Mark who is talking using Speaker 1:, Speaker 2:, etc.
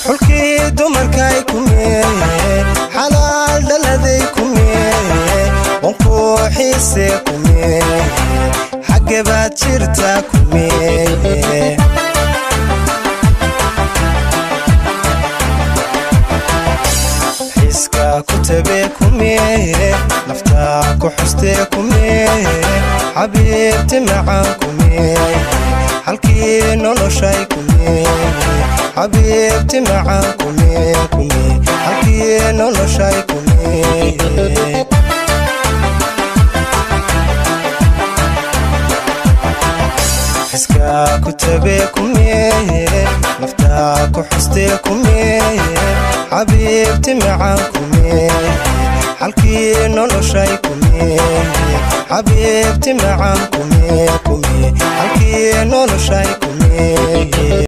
Speaker 1: Xulkii dumarkay kumee, xalaal dhaladay kumee, wankuu xiise kumee, xagge baad jirtaa kumee? Xiska ku tabee kumee, naftaa ku xustee kumee, xabiibti macaan kumee, halkii noloshay kumee, xabiibti macaan kumee, kumee, halkii noloshay kumee? Xiska ku tabee kumee, naftaa ku xustee kumee, xabiibti macaan kumee, halkii noloshay kumee, xabiibti macaan kumee, kumee, halkii noloshay kumee?